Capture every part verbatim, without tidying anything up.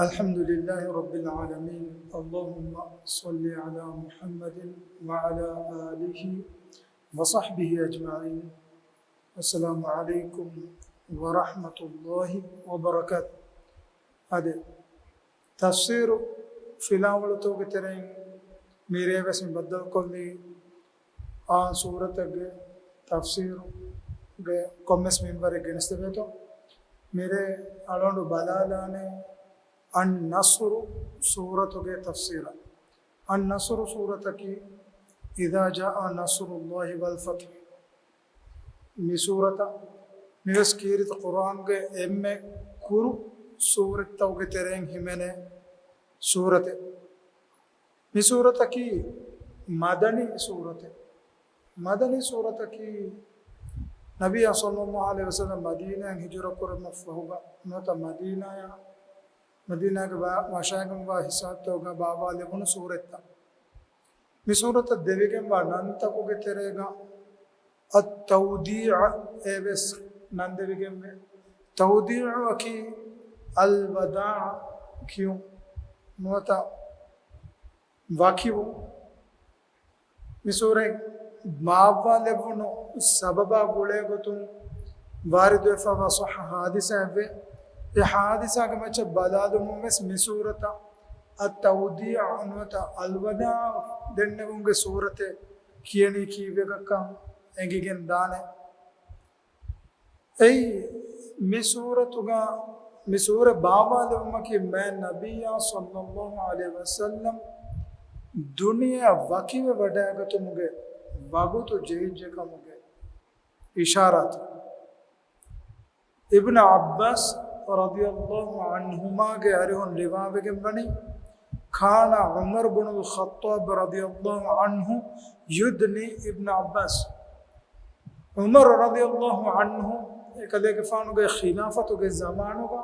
الحمد لله رب العالمين. اللهم صل على محمد وعلى آله وصحبه أجمعين. السلام عليكم ورحمة الله وبركاته. އަދި ތަފްސީރު ފިލާވަޅުތަކުގެ ތެރެއިން މިރޭ ވެސް މި ބައްދަލުކޮށްލީ އާން ސޫރަތެއްގެ ތަފްސީރުގެ ކޮންމެސް މިންވަރެއް ގެނެސްދެވޭތޯ. މިރޭ އަޅުގަނޑު ބަލާލާނެ އައްނަޞްރު ސޫރަތުގެ ތަފްސީރަށް. އައްނަޞްރު ސޫރަތަކީ إذا جاء نصر الله والفتح. މި ސޫރަތަށް މިވެސް ކީރިތި ޤުރްއާންގެ އެންމެ ކުރު ސޫރަތްތަކުގެ ތެރެއިން ހިމެނޭ ސޫރަތެއް. މި ސޫރަތަކީ މަދަނީ ސޫރަތެއް. މަދަނީ ސޫރަތަކީ ނަބިއްޔާ ޞައްލައްލާހު ޢަލައިހި ވަސައްލަމް މަދީނާއިން ހިޖުރަ ކުރުމަށްފަހުގަ ނުވަތަ މަދީނާޔާ، މަދީނާގެ ވަ-، ވަށާގެންވާ ހިސާބުތަކުގަ ބާވާލެވުނު ސޫރަތްތައް. މި ސޫރަތަށް ދެވިގެންވާ ނަންތަކުގެ ތެރޭގަ އައްތަވްދީޢަ އޭވެސް ނަން ދެވިގެންވޭ. ތަވްދީޢުއަކީ އަލްވަދާޢު ކިޔުން ނުވަތަ ވަކިވުން. މި ސޫރަތް ބާއްވާލެވުނު ސަބަބާ ގުޅޭގޮތުން ވާރިދުވެފައިވާ ޞައްޙަ ޙާދިސާއެއްވޭ. އެ ޙާދިސާގެ މައްޗަށް ބަލާލުމުން ވެސް މި ސޫރަތަށް އައްތަވްދީޢު ނުވަތަ އަލްވަދާޢު ދެންނެވުމުގެ ސޫރަތެއް ކިޔަނީ ކީއްވެގަތްކަން އެނގިގެން ދާނެ. އެއީ، މި ސޫރަތުގަ، މި ސޫރަ ބާވާލެވުމަކީ މާތް ނަބިއްޔާ ޞައްލައްލާހު ޢަލައިހި ވަސައްލަމް ދުނިޔެއަށް ވަކިވެވަޑައިގަތުމުގެ ވަގުތު ޖެހިއްޖެކަމުގެ އިޝާރާތެއް. އިބްނު ޢައްބާސް ރަޟިޔައްލާހު ޢަންހުމާގެ އަރިހުން ރިވާވެގެން ވަނީ، كان عمر بن الخطاب رضي الله عنه يدني ابن عباس. ޢުމަރު ރަޟިޔައްލާހު ޢަންހު އެކަލޭގެފާނުގެ ޚިލާފަތުގެ ޒަމާނުގަ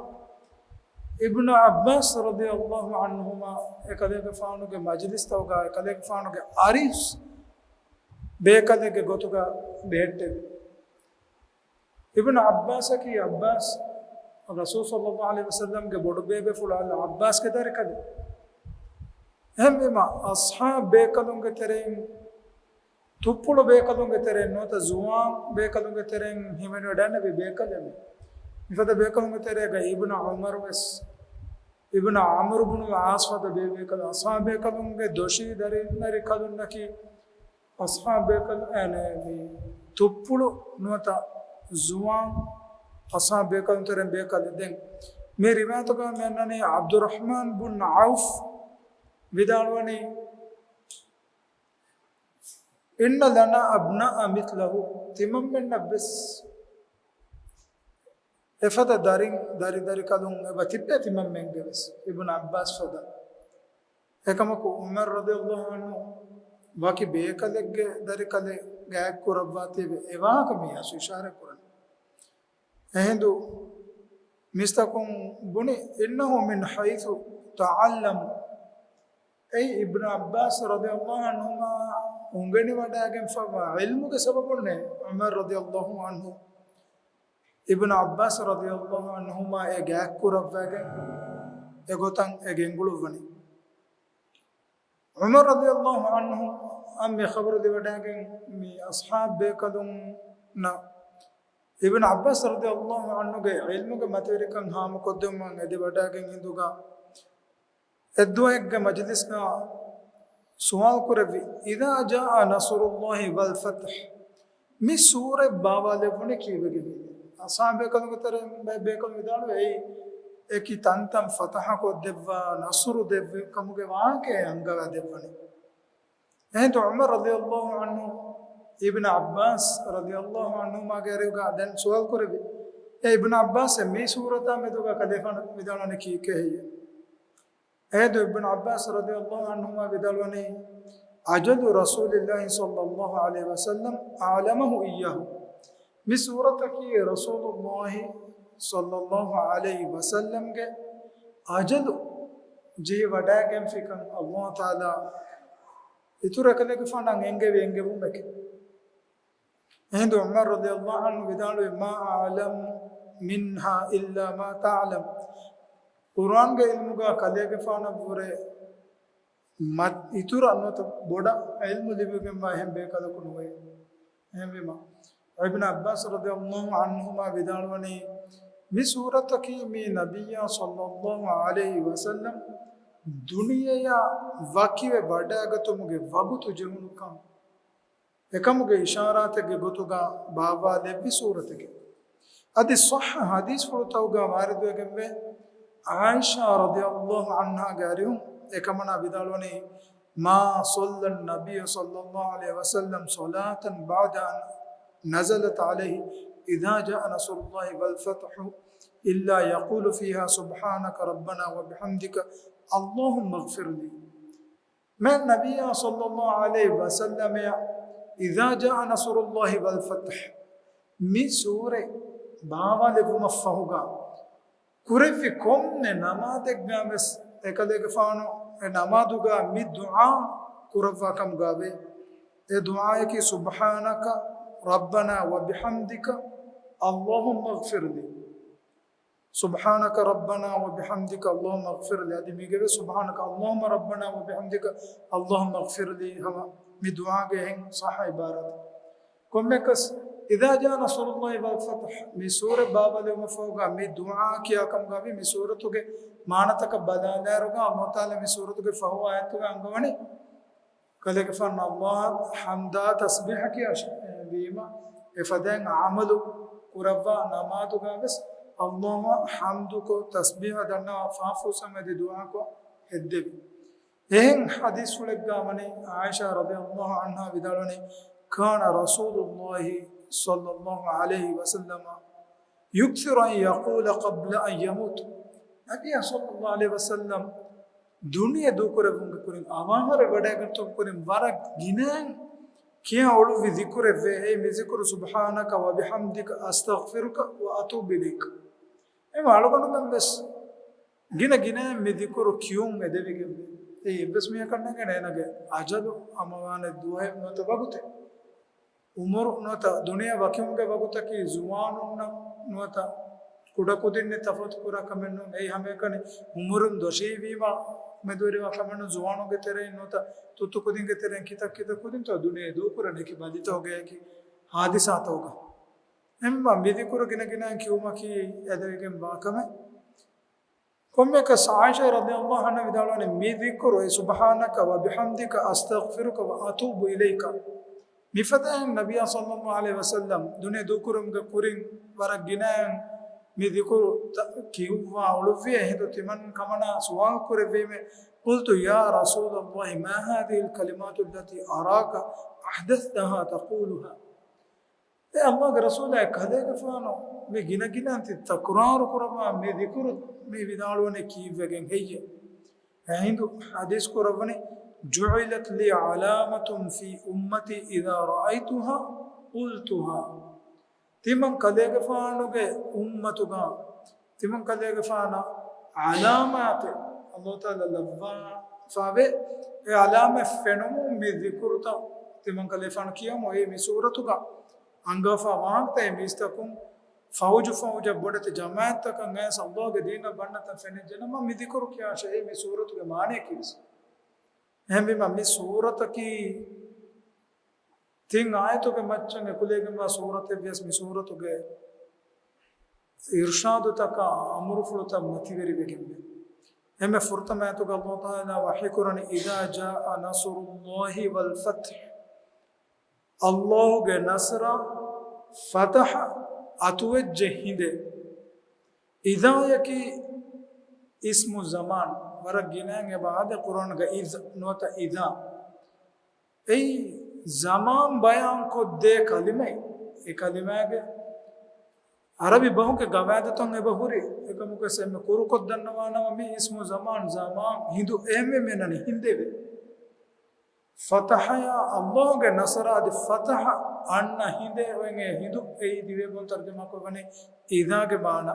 އިބްނު ޢައްބާސް ރަޟިޔައްލާހު ޢަންހުމާ އެކަލޭގެފާނުގެ މަޖިލިސްތަކުގަ އެކަލޭގެފާނުގެ އަރިސް ބޭކަލެއްގެ ގޮތުގަ ބެހެއްޓެވި. އިބްނު ޢައްބާސަކީ ޢައްބާސް ރަސޫލު ޞައްލައްލާހު ޢަލައިހި ވަސައްލަމްގެ ބޮޑު ބޭބޭފުޅު ޢައްލާ ޢައްބާސްގެ ދަރިކަލެއް. އެހެންވީމަ، އަޞްޙާބް ބޭކަލުންގެ ތެރެއިން، ތުއްޕުޅު ބޭކަލުންގެ ތެރެއިން ނުވަތަ ޒުވާން ބޭކަލުންގެ ތެރެއިން ހިމެނިވަޑައިގެންނެވި ބޭކަލެއް. މިފަދަ ބޭކަލުންގެ ތެރޭގަ އިބްނު ޢުމަރު ވެސް، އިބްނު ޢަމްރު ބުނު ޢާޞް ފަދަ ބޭބޭކަލުން، އަޞްޙާބޭކަލުންގެ ދޮށީ ދަރިން ދަރިކަލުންނަކީ، އަޞްޙާބޭކަލުން، އޭނަ މި ތުއްޕުޅު ނުވަތަ ޒުވާން އަޞްޙާބޭކަލުން ތެރެއިން ބޭކަލެއް. ދެން މި ރިވާޔަތުގަ މި އަންނަނީ ޢަބްދުއްރަޙްމާން ބުން ޢައުފް ވިދާޅުވަނީ، إن لنا أبناء مثله، ތިމަންމެންނަށް ވެސް އެފަދަ ދަރިން، ދަރި ދަރިކަލުން އެބަ ތިއްބޭ ތިމަންމެންގެ ވެސް، އިބްނު ޢައްބާސް ފަދަ. އެކަމަކު، ޢުމަރު ރަޟިޔައްލާހު ޢަންހު ވަކި ބޭކަލެއްގެ ދަރިކަލެއް ގާތްކުރައްވާތީވެ އެ ވާހަކަ މި އަސް އިޝާރަތް ކުރަނީ. އެހިނދު މީސްތަކުން ބުނި، إنه من حيث تعلم. އެއީ އިބްނު ޢައްބާސް ރަޟިޔައްލާހު ޢަންހުމާ އުނގެނިވަޑައިގެންފައިވާ ޢިލްމުގެ ސަބަބުންނޭ ޢުމަރު ރަޟިޔައްލާހު ޢަންހު އިބްނު ޢައްބާސް ރަޟިޔައްލާހު ޢަންހުމާ އެ ގާތްކުރައްވައިގެން އެގޮތަށް އެ ގެންގުޅުއްވަނީ. ޢުމަރު ރަޟިޔައްލާހު ޢަންހު އަށް މި ޚަބަރު ލިވަޑައިގެން މި އަޞްޙާބް ބޭކަލުންނަށް އިބްނު ޢައްބާސް ރަޟިޔައްލާހު ޢަންހުގެ ޢިލްމުގެ މަތިވެރިކަން ހާމަކޮށްދެއްވުމަށް އެދިވަޑައިގެން އިނދުގަ އެއްދުވަހެއްގެ މަޖިލިސްގަ ސުވާލު ކުރެއްވި، إذا جاء نصر الله والفتح، މި ސޫރަތް ބާވާލެއްވުނީ ކީއްވެގެން؟ އަޞްޙާބޭކަލުންގެ ތެރެއިން ބައެއް ބޭކަލުން ވިދާޅުވޭ، އެއީ އެކި ތަންތަން ފަތަޙަކޮށްދެއްވާ ނަޞްރު ދެއްވި ކަމުގެ ވާހަކައެއް އަންގަވާދެއްވަނީ. އެހިނދު ޢުމަރު ރަޟިޔައްލާހު ޢަންހު އިބްނު ޢައްބާސް ރަޟިޔައްލާހު ޢަންހުމާގެ އަރިހުގަ ދެން ސުވާލު ކުރެއްވި، އޭ އިބްނު ޢައްބާސް، މި ސޫރަތާ މެދުގަ ކަލޭފާނު ވިދާޅުވަނީ ކީކޭ ހެއްޔޭ؟ އެހިނދު އިބްނު ޢައްބާސް ރަޟިޔައްލާހު ޢަންހުމާ ވިދާޅުވަނީ، أجل رسول الله صلى الله عليه وسلم أعلمه إياه. މި ސޫރަތަކީ ރަސޫލުﷲ ޞައްލައްލާހު ޢަލައިހި ވަސައްލަމްގެ އަޖަލު ޖެހިވަޑައިގެންފިކަން ﷲ ތަޢާލާ އިތުރު އެކަލޭގެފާނަށް އެންގެވި އެންގެވުމެކެވެ. އެހިނދު ޢުމަރު ރަޟިޔައްލާހު ޢަންހު ވިދާޅުވި، ما أعلم منها إلا ما تعلم. ޤުރުއާންގެ ޢިލްމުގަ ކަލޭގެފާނަށްވުރެ މަ-، އިތުރަށް ނުވަތަ ބޮޑަށް ޢިލްމު ލިބިގެންވާ އެހެން ބޭކަލަކު ނުވޭ. އެހެންވީމަ، އިބްނު ޢައްބާސް ރަޟިޔަﷲ ޢަންހުމާ ވިދާޅުވަނީ، މި ސޫރަތަކީ މި ނަބިއްޔާ ޞައްލަﷲ ޢަލައިހި ވަސައްލަމް ދުނިޔެއަށް ވަކިވެ ވަޑައިގަތުމުގެ ވަގުތު ޖެހުނުކަން އެކަމުގެ އިޝާރާތެއްގެ ގޮތުގަ ބާއްވާލެއްވި ސޫރަތެކެވެ. އަދި ޞައްޙަ ޙަދީޘްފުޅުތަކުގަ ވާރިދުވެގެންވޭ، ޢާއިޝާ ރަޟިޔަﷲ ޢަންހާގެ އަރިހުން އެކަމަނާ ވިދާޅުވަނީ، ما صلى النبي صلى الله عليه وسلم صلاة بعد أن نزلت عليه إذا جاء نصر الله والفتح إلا يقول فيها سبحانك ربنا وبحمدك اللهم اغفر لي. މި ނަބިއްޔާ ޞައްލަﷲ ޢަލައިހި ވަސައްލަމައަށް إذا جاء نصر الله والفتح މި ސޫރަތް ބާވާލެވުމަށްފަހުގަ ކުރެއްވި ކޮންމެ ނަމާދެއްގަ ވެސް އެކަލޭގެފާނު އެ ނަމާދުގަ މި ދުޢާ ކުރައްވާ ކަމުގަ ވޭ. އެ ދުޢާއަކީ سبحانك ربنا وبحمدك اللهم اغفر لي. سبحانك ربنا وبحمدك اللهم اغفر لي. އަދި މީގެ ވެސް سبحانك اللهم ربنا وبحمدك اللهم اغفر لي ހަމަ މި ދުޢާގެ އެހެން ޞައްޙަ ޢިބާރާތެއް. ކޮންމެއަކަސް إذا جاء نصر الله والفتح މި ސޫރަތް ބާވާލެވުމަށްފަހުގަ މި ދުޢާ ކިޔާ ކަމުގަ ވީ މި ސޫރަތުގެ މާނަތަކަށް ބަލާލާއިރުގަ ﷲ ތަޢާލާ މި ސޫރަތުގެ ފަހު އާޔަތުގަ އަންގަވަނީ ކަލޭގެފާނު ﷲ އަށް ޙަމްދާ ތަސްބީޙަ ކިޔާށޭ. އެހެންވީމަ، އެފަދައިން ޢަމަލު ކުރައްވާ ނަމާދުގަ ވެސް ﷲ އަށް ޙަމްދުކޮށް، ތަސްބީޙަ ދަންނަވާ ފާފޫސަމެދި ދުޢާކޮށް ހެއްދެވި. އެހެން ޙަދީޘްފުޅެއްގަ ވަނީ، ޢާއިޝާ ރަޟިޔަﷲ ޢަންހާ ވިދާޅުވަނީ، كان رسول الله صلى الله عليه وسلم يكثر أن يقول قبل أن يموت. ނަބިއްޔާ ޞައްލަﷲ ޢަލައިހި ވަސައްލަމް ދުނިޔެ ދޫކުރެއްވުމުގެ ކުރިން، އަވަހަށް ވަޑައިގަންނަވަން ކުރިން ވަރަށް ގިނައިން ކިޔާ އުޅުއްވި ޛިކުރެއްވޭ. އެއީ މި ޛިކުރު سبحانك وبحمدك أستغفرك وأتوب إليك. އެމަ އަޅުގަނޑުމެން ވެސް ގިނަ ގިނައިން މި ޛިކުރު ކިޔުން އެދެވިގެންވޭ. އެއީ އެއްވެސް މީހަކަށް ނޭނގޭނެ އޭނަގެ އަޖަލު ހަމަވާނެ ދުވަހެއް ނުވަތަ ވަގުތެއް. އުމުރު ނުވަތަ ދުނިޔެ ވަކިވުމުގެ ވަގުތަކީ ޒުވާނުންނަށް ނުވަތަ ކުޑަކުދިންނެއް ތަފާތު ކުރާ ކަމެއް ނޫން. އެއީ ހަމައެކަނި އުމުރުން ދޮށީވީމަ މެދުވެރިވާ ކަމެއް ނޫން. ޒުވާނުންގެ ތެރެއިން ނުވަތަ ތުއްތު ކުދިންގެ ތެރެއިން ކިތައް ކިތައް ކުދިންތޯ ދުނިޔެ ދޫކުރަން އެކި ބަލިތަކުގައި އެކި ހާދިސާތަކުގަ. އެހެންވީމަ މި ޛިކުރު ގިނަ ގިނައިން ކިޔުމަކީ އެދެވިގެން ވާ ކަމެއް. ކޮންމެއަކަސް ޢާއިޝާ ރަޟިޔަﷲ ޢަންހާ ވިދާޅުވަނީ، މި ޛިކުރު، އެ سبحانك وبحمدك أستغفرك وأتوب إليك، މިފަދައިން ނަބިއްޔާ ޞައްލަﷲ ޢަލައިހި ވަސައްލަމް ދުނިޔެ ދޫކުރުމުގެ ކުރިން ވަރަށް ގިނައިން މި ޛިކުރު ތަ-، ކިޔުއްވާ އުޅުއްވި. އެހިނދު ތިމަން ކަމަނާ ސުވާލު ކުރެއްވީމޭ، قلت يا رسول الله ما هذه الكلمات التي أراك أحدثتها تقولها؟ އޭ ﷲގެ ރަސޫލާއޭ، ކަލޭގެފާނު މި ގިނަގިނައިން ތި ތަކުރާރު ކުރައްވާ މި ޛިކުރު މި ވިދާޅުވަނީ ކީއްވެގެން ހެއްޔޭ؟ އެހިނދު ޙަދީޘް ކުރައްވަނީ، جعلت لي علامة في أمتي إذا رأيتها قلتها. ތިމަން ކަލޭގެފާނުގެ އުއްމަތުގަ ތިމަން ކަލޭގެފާނަށް ޢަލާމާތެއް ﷲ ތަޢާލާ ލައްވާފަވޭ. އެ ޢަލާމާތް ފެނުމުން މި ޛިކުރުތައް ތިމަން ކަލޭގެފާނު ކިޔަމު އެ މި ސޫރަތުގަ އަންގާފާ ވާހަކަތައް މީސްތަކުން ފައުޖު ފައުޖަށް ބޮޑެތި ޖަމާޢަތްތަކަށް އައިސް ﷲގެ ދީނަށް ވަންނަތަން ފެނިއްޖެނަމަ މި ޛިކުރު ކިޔާށޭ އެ މި ސޫރަތުގެ މާނަޔަކީވެސް. އެހެންވީމަ މި ސޫރަތަކީ ތިން އާޔަތުގެ މައްޗަށް އެކުލެވިގެންވާ ސޫރަތެއްވިޔަސް މި ސޫރަތުގެ އިރުޝާދުތަކާ އަމުރުފުޅުތައް މަތިވެރިވެގެންވޭ. އެންމެ ފުރަތަމަ އާޔަތުގަ ﷲ ތަޢާލާ ވަޙީކުރަނީ، إذا جاء نصر الله والفتح. ﷲގެ ނަޞްރާ ފަތަޙަ އަތުވެއްޖެ ހިނދެއް. އިޛާޔަކީ އިސްމު ޒަމާން. ވަރަށް ގިނައިން އެބަ އާދޭ ޤުރުއާންގަ އިޛް ނުވަތަ އިޛާ. އެއީ ޒަމާން ބަޔާންކޮށްދޭ ކަލިމައެއް. އެ ކަލިމާގެ ޢަރަބި ބަހުގެ ގަވާއިދުތައް އެބަ ހުރި. އެކަމަކުވެސް އެންމެ ކުރުކޮށް ދަންނަވާނަމަ މި އިސްމު ޒަމާން، ޒަމާން، ހިނދު އެހެންވެ މިއަންނަނީ ހިނދެވެ. ފަތަޙަޔާ ﷲގެ ނަޞްރާ އަދި ފަތަޙަ އަންނަ ހިނދޭ އޮތް އެ ހިނދު އެއީ ދިވެހިބަހުން ތަރުޖަމާކޮށްވަނީ އިޛާގެ މާނަ.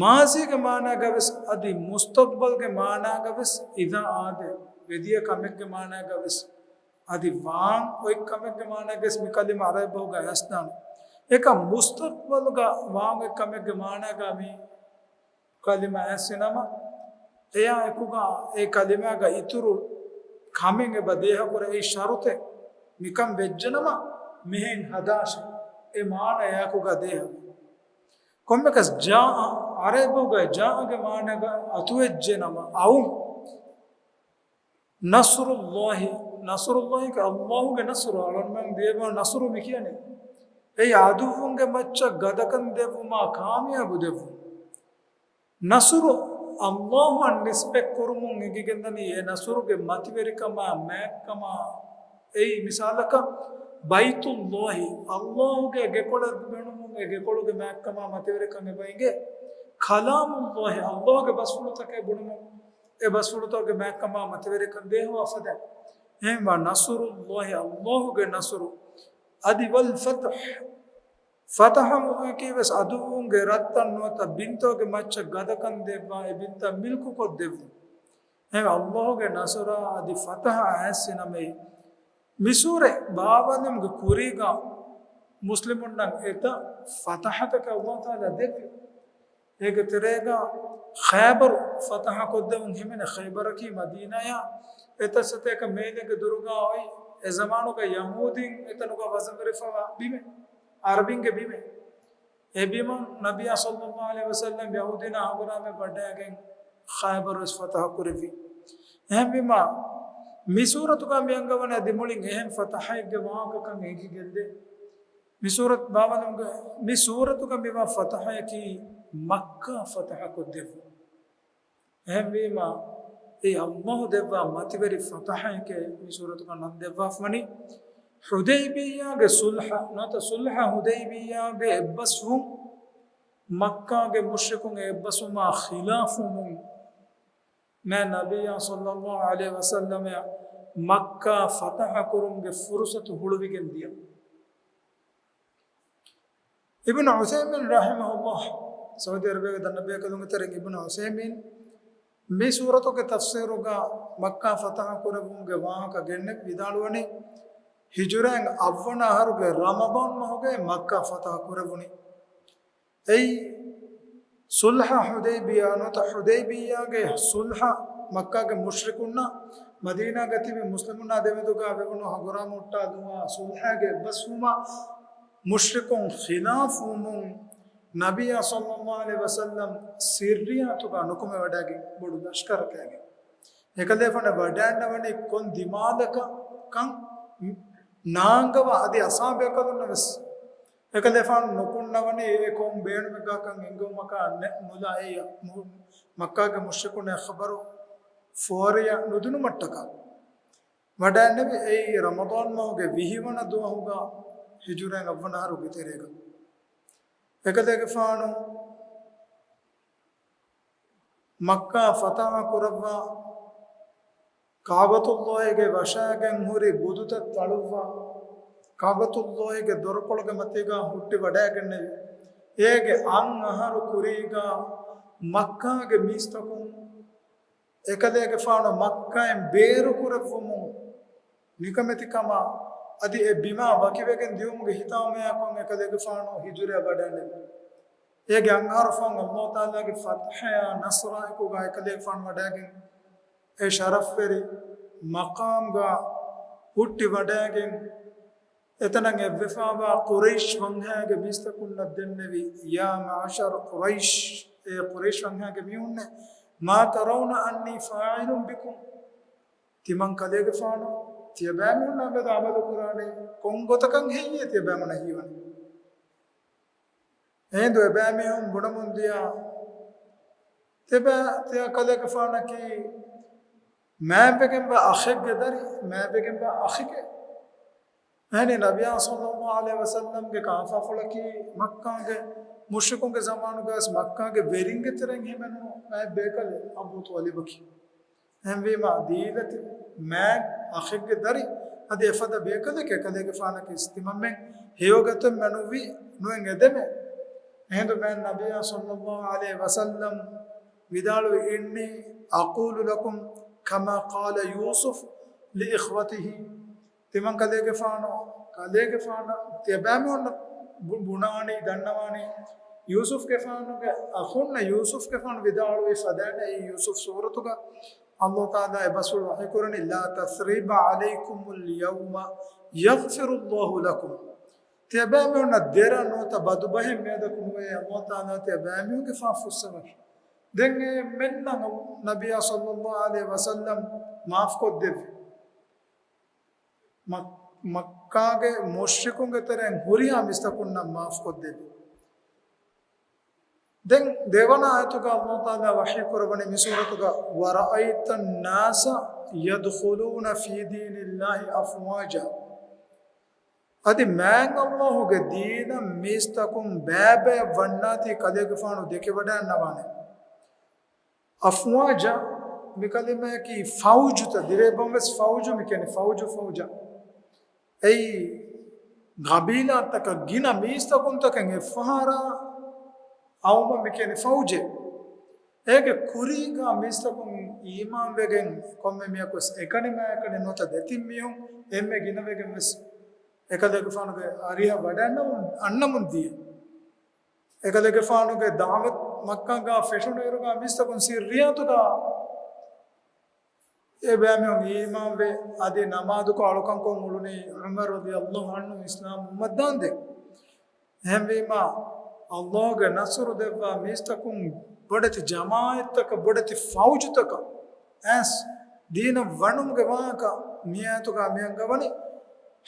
މާޒީގެ މާނާގަ ވެސް އަދި މުސްތަޤްބަލްގެ މާނާގަ ވެސް އިޛާ އާދޭ. ވެދިޔަ ކަމެއްގެ މާނާގަ ވެސް އަދި ވާން އޮތް ކަމެއްގެ މާނާގަ ވެސް މި ކަލިމަ ޢަރަބި ބަހުގަ އައިސްދާނެ. އެކަމް މުސްތަޤްބަލުގަ ވާން އޮތް ކަމެއްގެ މާނާގަ މި ކަލިމަ އައިސި ނަމަ، އެޔާ އެކުގަ އެ ކަލިމާގަ އިތުރު ކަމެއް އެބަ ދޭހަކުރެ އެއީ ޝަރުތެއް. މިކަން ވެއްޖެނަމަ މިހެން ހަދާށެ. އެ މާނަ އެއާކުގަ ދޭހަވި. ކޮންމެކަސް ޖާއަ، ޢަރަބުގަ ޖާއަގެ މާނަގަ އަތުވެއްޖެނަމަ އައު. ނަޞްރުﷲ، ނަޞްރުﷲ ކީ ﷲގެ ނަޞްރު، އަޅުންމެން ދިޔަބާ ނަޞްރު މި ކިޔަނީ. އެއީ ޢަދުއްވުންގެ މައްޗަށް ގަދަކަން ދެއްވުމާ ކާމިޔާބު ދެއްވުން. ނަޞްރު ﷲ އަށް ނިސްބަތް ކުރުމުން އެނގިގެންދަނީ އެ ނަޞްރުގެ މަތިވެރިކަމާ މާތްކަމާ. އެއީ މިސާލަކަށް ބައިތުﷲ، ﷲގެ ގެކޮޅަށް ބުނުމުން އެ ގެކޮޅުގެ މާތްކަމާ މަތިވެރިކަން އެބަ އެނގޭ. ކަލާމުﷲ، ﷲގެ ބަސްފުޅުތަކެއް ބުނުމުން އެ ބަސްފުޅުތަކުގެ މާތްކަމާ މަތިވެރިކަން ދޭހަވާ ފަދަ. އެހެންވާ ނަޞްރުﷲ، ﷲގެ ނަޞްރު. އަދި ވަލް ފަތްޙު، ފަތަޙައަކީ ވެސް ޢަދުއްވުންގެ ރަށްތައް ނުވަތަ ބިންތަކުގެ މައްޗަށް ގަދަކަން ދެއްވާ އެ ބިންތައް މިލްކުކޮށްދެއްވުން. އެހެން ﷲގެ ނަޞްރާ އަދި ފަތަޙަ އައިސް ނަމެއް. މި ސޫރަތް ބާވަލުމުގެ ކުރީގަ މުސްލިމުންނަށް އެތައް ފަތަޙަތަކެއް ﷲ ތަޢާލާ ދެއްވި. އޭގެ ތެރޭގަ ޚައިބަރު ފަތަޙަ ކޮށްދެވުން ހިމެނެ. ޚައިބަރަކީ މަދީނާޔާ އެތައް ސަތޭކަ މޭލެއްގެ ދުރުގަ އޮތް އެ ޒަމާނުގަ ޔަހޫދީން އެތަނުގަ ވަޒަންވެރިފަވާ ބިމެއް، އަރަބިންގެ ބިމެއް. އެ ބިމަށް ނަބިއްޔާ ޞައްލައްލާހު ޢަލައިހި ވަސައްލަމް ޔަހޫދީންނާ ހަނގުރާމަ ވަޑައިގެން ޚައިބަރު ވެސް ފަތަޙަ ކުރެއްވި. އެހެންވީމާ، މި ސޫރަތުގަ މި އަންގަވަނީ އަދި މުޅިން އެހެން ފަތަޙައެއްގެ ވާހަކަކަން އެނގިގެންދޭ. މި ސޫރަތު ބާވަލުމުގެ، މި ސޫރަތުގަ މިވާ ފަތަޙައަކީ މައްކާ ފަތަޙަ ކޮށްދެއްވުން. އެހެންވީމާ، އެ ﷲ ދެއްވާ މަތިވެރި ފަތަޙައެކޭ މި ސޫރަތުގަ ނަން ދެއްވާފަވަނީ. ޙުދައިބިއްޔާގެ ޞުލްޙަ، ނުވަތަ ޞުލްޙަ ޙުދައިބިއްޔާގެ އެއްބަސްވުން، މައްކާގެ މުޝްރިކުން އެ އެއްބަސްވުމާ ޚިލާފުވުމުން، މާތް ނަބިއްޔާ ޞައްލައްލާހު ޢަލައިހި ވަސައްލަމަށް މައްކާ ފަތަޙަ ކުރުމުގެ ފުރުޞަތު ހުޅުވިގެން ދިޔަ. އިބްނު ޢުޘައިމީން ރަޙިމަހުﷲ، ސައޫދީ ޢަރަބިއްޔާގެ ދަންނަ ބޭކަލުންގެ ތެރެއިން އިބްނު ޢުޘައިމީން މި ސޫރަތުގެ ތަފްސީރުގަ މައްކާ ފަތަޙަ ކުރެއްވުމުގެ ވާހަކަ ގެންނެވި ވިދާޅުވަނީ، ހިޖުރައިން އަށްވަނަ އަހަރުގެ ރަމަޟާން މަހުގައި މައްކާ ފަތަޙަ ކުރެވުނީ. އެއީ ޞުލްޙަ ޙުދައިބިއްޔާ ނުވަތަ ޙުދައިބިއްޔާގެ ޞުލްޙަ، މައްކާގެ މުޝްރިކުންނާ މަދީނާގަ ތިބި މުސްލިމުންނާ ދެމެދުގަ ވެވުނު ހަނގުރާމަ ހުއްޓާލުމާ ޞުލްޙައިގެ އެއްބަސްވުމާ މުޝްރިކުން ޚިލާފުވުމުން ނަބިއްޔާ ޞައްލައްލާހު ޢަލައިހި ވަސައްލަމް ސިއްރިއްޔާތުގަ ނުކުމެވަޑައިގެން ބޮޑު ލަޝްކަރަކާގެން އެކަލޭފާނަށް ވަޑައިންނަވަނީ ކޮން ދިމާލަކަށް ކަން ނާންގަވާ އަދި އަސާބޭކަލުންނަށް ވެސް އެކަލޭފާނު ނުކުންނަވަނީ އެ ކޮން ބޭނުމެއްގާކަން އެނގެވުމަކާ ނެ-، ނުލާ އެ މު-، މައްކާގެ މުޝްރިކުން އެ ޚަބަރު ފޯރިޔަ ނުދިނުމަށްޓަކާ. ވަޑައިންނެވި އެއީ ރަމަޟާން މަހުގެ ވިހިވަނަ ދުވަހުގަ ހިޖުރައިން އަށްވަނަ އަހަރުގެ ތެރޭގަ. އެކަލޭގެފާނު މައްކާ ފަތަޙަ ކުރައްވާ، ކަޢުބަތުﷲގެ ވަށައިގެން ހުރި ބުދުތައް ތަޅުއްވާ، ކަޢުބަތުﷲގެ ދޮރުކޮޅުގެ މަތީގަ ހުއްޓި ވަޑައިގެންނެވި. އޭގެ އަށް އަހަރު ކުރީގަ މައްކާގެ މީސްތަކުން އެކަލޭގެފާނު މައްކާއިން ބޭރުކުރެއްވުމުން ނިކަމެތިކަމާ އަދި އެ ބިމާ ވަކިވެގެން ދިޔުމުގެ ހިތާމަޔާކޮށް އެކަލޭގެފާނު ހިޖުރައަށް ވަޑައިންނެވި. އޭގެ އަށް އަހަރު ފަހުން ﷲ ތަޢާލާގެ ފަތްޙަޔާ ނަޞްރާއެކުގަ އެކަލޭގެފާނު ވަޑައިގެން އެ ޝަރަފްވެރި މަޤާމްގަ ހުއްޓި ވަޑައިގެން އެތަނަށް އެއްވެފާވާ ޤުރައިޝް ވަންހައިގެ މީސްތަކުންނަށް ދެންނެވި، يا معشر قريش، އޭ ޤުރައިޝް ވަންހައިގެ މީހުންނޭ، ما ترون أني فاعل بكم؟ ތިމަން ކަލޭގެފާނު ތިޔަބައިމީހުންނާ މެދު ޢަމަލު ކުރާނީ ކޮން ގޮތަކަށް ހެއްޔޭ ތިޔަބައިމީހުންނަށް ހީވަނީ؟ އެހިނދު އެބައިމީހުން ބުނަމުން ދިޔަ، ތިބަ-، ތިޔަ ކަލޭގެފާނަކީ މާތްވެގެންވާ އަޚެއްގެ ދަރި، މާތްވެގެންވާ އަޚެކޭ. އެހެނީ ނަބިއްޔާ ޞައްލައްލާހު ޢަލައިހި ވަސައްލަމްގެ ކާފާފުޅަކީ މައްކާގެ މުޝްރިކުންގެ ޒަމާނުގަވެސް މައްކާގެ ވެރިންގެ ތެރެއިން ހިމެނު މާތް ބޭކަލެއް އަބޫ ޠާލިބަކީ. އެހެންވީމާ ދީލަތި މާތް އަޚެއްގެ ދަރި އަދި އެފަދަ ބޭކަލެކޭ ކަލޭގެފާނަކީ. ތިމަންމެން ހެޔޮގޮތެއް މެނުވީ ނުއެއް އެދެމެ. އެހިނދު މާތް ނަބިއްޔާ ޞައްލައްލާހު ޢަލައިހި ވަސައްލަމް ވިދާޅުވި، إني أقول لكم كما قال يوسف لإخوته. ތިމަން ކަލޭގެފާނު، ކަލޭގެފާނަށް ތިޔަބައިމީހުންނަށް ބު-، ބުނާނީ، ދަންނަވާނީ، ޔޫސުފްގެފާނުގެ އަޚުންނަށް ޔޫސުފްގެފާނު ވިދާޅުވި ފަދައިން، އެއީ ޔޫސުފް ސޫރަތުގަ ﷲ ތަޢާލާ އެ ބަސްފުޅު ވަޙީކުރަނީ، لا تثريب عليكم اليوم يغفر الله لكم. ތިޔަބައިމީހުންނަށް ދެރަ ނުވަތަ ބަދުބަހެއް މިއަދަކު ނުވޭ، ﷲ ތަޢާލާ ތިޔަބައިމީހުންގެ ފާފަ ފުއްސަވަން. ދެން އެ މެންނަށް ނަބިއްޔާ ޞައްލައްލާހު ޢަލައިހި ވަސައްލަމް މާފްކޮށްދެއްވި. މަ-، މައްކާގެ މުޝްރިކުންގެ ތެރެއިން ހުރިހާ މީސްތަކުންނަށް މާފްކޮށްދެއްވި. ދެން ދެވަނަ އާޔަތުގަ ﷲ ތަޢާލާ ވަޙީ ކުރައްވަނީ މި ސޫރަތުގަ، ورأيت الناس يدخلون في دين الله أفواجا. އަދި މާތް ﷲ ގެ ދީނަށް މީސްތަކުން ބައިބައި ވަންނާތީ ކަލޭގެފާނު ދެކެވަޑައިގަންނަވާނެ. އަފްވާޖާ މި ކަލިމަޔަކީ ފައުޖުތައް، ދިވެހިބަހުން ވެސް ފައުޖު މި ކިޔަނީ، ފައުޖު، ފައުޖާ. އެއީ ގަބީލާތަކަށް ގިނަ މީސްތަކުންތަކެއް އެއްފަހަރާ އައުމަށް މި ކިޔަނީ ފައުޖޭ. އޭގެ ކުރީގަ މީސްތަކުން އީމާންވެގެން ކޮންމެ މީހަކު ވެސް އެކަނި މާ އެކަނި ނުވަތަ ދެތިން މީހުން އެންމެ ގިނަވެގެން ވެސް އެކަލޭގެފާނުގެ އަރިހަށް ވަޑައިގަންނަމުން، އަންނަމުން ދިޔަ. އެކަލޭގެފާނުގެ ދަޢުވަތު މައްކާގަ ފެށުނުއިރުގަ މީސްތަކުން ސިއްރިއްޔާތުގަ އެބައިމީހުން އީމާންވެ، އަދި ނަމާދުކޮށް އަޅުކަންކޮށް އުޅުނީ ޢުމަރު ރަޟިޔަﷲ ޢަންހު އިސްލާމް އުއްމަތްދާންދެން. އެހެންވީމާ، ﷲ ގެ ނަޞްރު ދެއްވާ މީސްތަކުން ބޮޑެތި ޖަމާޢަތްތަކަށް، ބޮޑެތި ފައުޖުތަކަށް އައިސް ދީނަށް ވަނުމުގެ ވާހަކަ މި އާޔަތުގަ މި އަންގަވަނީ.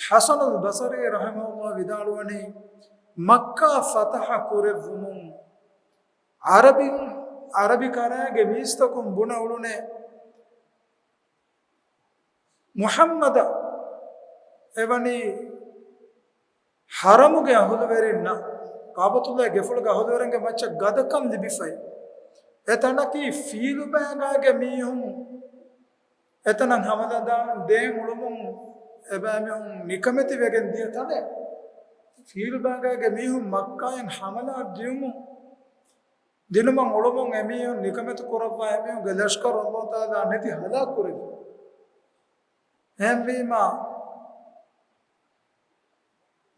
ޙަސަނުލް ބަޞަރީ ރަޙިމަހުﷲ ވިދާޅުވަނީ، މައްކާ ފަތަޙަ ކުރެއްވުމުން ޢަރަބިން، ޢަރަބި ކަރައިގެ މީސްތަކުން ބުނެ އުޅުނޭ، މުޙައްމަދަށް އެވަނީ ޙަރަމުގެ އަހުލުވެރިންނަށް، ކަޢުބަތުﷲ ގެފުޅުގެ އަހުލުވެރިންގެ މައްޗަށް ގަދަކަން ލިބިފައި. އެ ތަނަކީ ފީލުބައިގާގެ މީހުން އެތަނަށް ޙަމަލާ ދޭން އުޅުމުން އެބައިމީހުން ނިކަމެތިވެގެން ދިޔަ ތަނެއް. ފީލުބައިގާގެ މީހުން މައްކާއިން ޙަމަލާ ދިޔުމުން ދިނުމަށް އުޅުމުން އެމީހުން ނިކަމެތި ކުރައްވާ އެމީހުންގެ ލަޝްކަރު ﷲ ތަޢާލާ ނެތި ހަލާކު ކުރެއްވި. އެހެންވީމާ،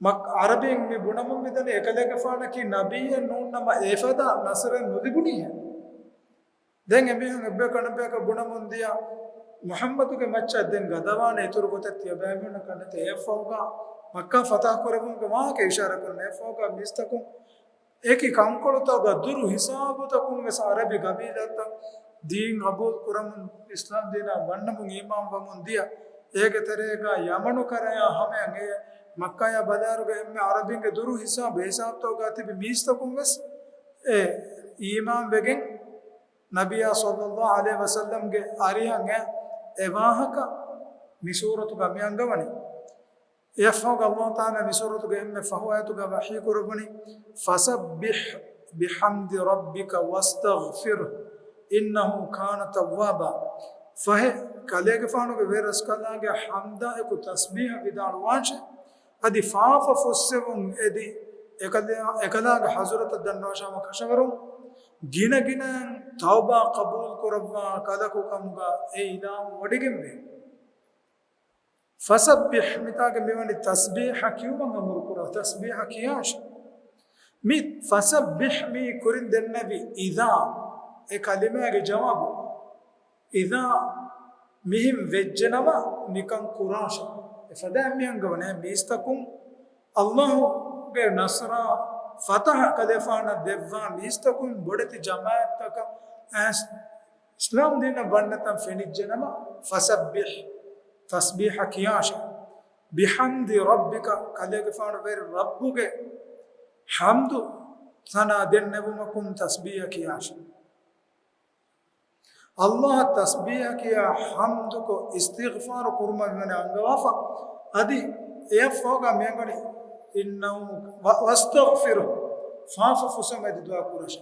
މައް-، ޢަރަބީން މި ބުނަމުން މިދަނީ އެކަލޭގެފާނަކީ ނަބިއްޔެއް ނޫން ނަމަ އެފަދަ ނަޞްރެއް ނުލިބުނީހޭ. ދެން އެމީހުން އެއްބަޔަކު އަނެއްބަޔަކަށް ބުނަމުން ދިޔަ، މުޙައްމަދުގެ މައްޗަށް ދެން ގަދަވާނެ އިތުރު ގޮތެއް ތިޔަބައިމީހުންނަކަށް ނެތޭ. އެއަށްފަހުގަ މައްކާ ފަތަޙަ ކުރެއްވުމުގެ ވާހަކަ އިޝާރާ ކުރަން. އެއަށްފަހުގަ މީސްތަކުން އެކި ކަންކޮޅުތަކުގަ ދުރު ހިސާބުތަކުން ވެސް ޢަރަބި ގަބީލާތައް ދީން ޤަބޫލު ކުރަމުން، އިސްލާމް ދީނާ ވަންނަމުން އީމާން ވަމުން ދިޔަ. އޭގެ ތެރޭގަ ޔަމަނު ކަރަޔާ ހަމަޔަށް އެ މައްކާޔާ ބަލާއިރުގަ އެންމެ ޢަރަބިންގެ ދުރު ހިސާބު، އެ ހިސާބުތަކުގަ ތިބި މީސްތަކުން ވެސް އެ އީމާން ވެގެން ނަބިއްޔާ ޞައްލައްލާހު ޢަލައިހި ވަސައްލަމްގެ އަރިހަށް އެ، އެ ވާހަކަ މި ސޫރަތުގަ މި އަންގަވަނީ. އެއަށްފަހުގަ ﷲ ތަޢާލާ މި ސޫރަތުގެ އެންމެ ފަހު އާޔަތުގަ ވަޙީ ކުރައްވަނީ، فسبح بحمد ربك واستغفره إنه كان توابا. ފަހެ، ކަލޭގެފާނުގެ ވެރިރަސްކަލާނގެ ޙަމްދާ އެކު ތަސްބީޙަ ވިދާޅުވާށޭ. އަދި ފާފަ ފުއްސެވުން އެދި، އެކަލާ-، އެކަލާނގެ ޙަޟްރަތަށް ދަންނަވާށާމަ ކަށަވަރުން ގިނަ ގިނައިން ތައުބާ ޤަބޫލު ކުރައްވާ ކަލަކު ކަމުގަ އެ އިލާހު ވޮޑިގެންވޭ. فسبح، މިތާގަ މިވަނީ ތަސްބީޙަ ކިޔުމަށް އަމުރު ކުރާ، ތަސްބީޙަ ކިޔާށޭ. މި فسبح މީ ކުރިން ދެންނެވި إذا، އެ ކަލިމާގެ ޖަވާބު. إذا މިހެން ވެއްޖެނަމަ ނިކަން ކުރާށޭ. އެފަދައިން މި އަންގަވަނީ މީސްތަކުން ﷲ ގެ ނަޞްރާ ފަތަޙަ ކަލޭފާނަށް ދެއްވާ މީސްތަކުން ބޮޑެތި ޖަމާޢަތްތަކަށް އައިސް އިސްލާމް ދީނަށް ވަންނަތަން ފެނިއްޖެނަމަ، فسبح، ތަސްބީޙަ ކިޔާށޭ. بحمد ربك، ކަލޭގެފާނު ވެރި ރައްބުގެ ޙަމްދު ސަނާ ދެންނެވުމަކުން ތަސްބީޙަ ކިޔާށޭ. ﷲ އަށް ތަސްބީޙަ ކިޔާ ޙަމްދުކޮށް އިސްތިޣްފާރު ކުރުމަށް މިވަނީ އަންގަވާފަ. އަދި އެއަށްފަހުގަ މިއަންގަނީ إنه و-، واستغفره، ފާފަ ފުއްސަމުން އެދި ދުޢާ ކުރަށޭ.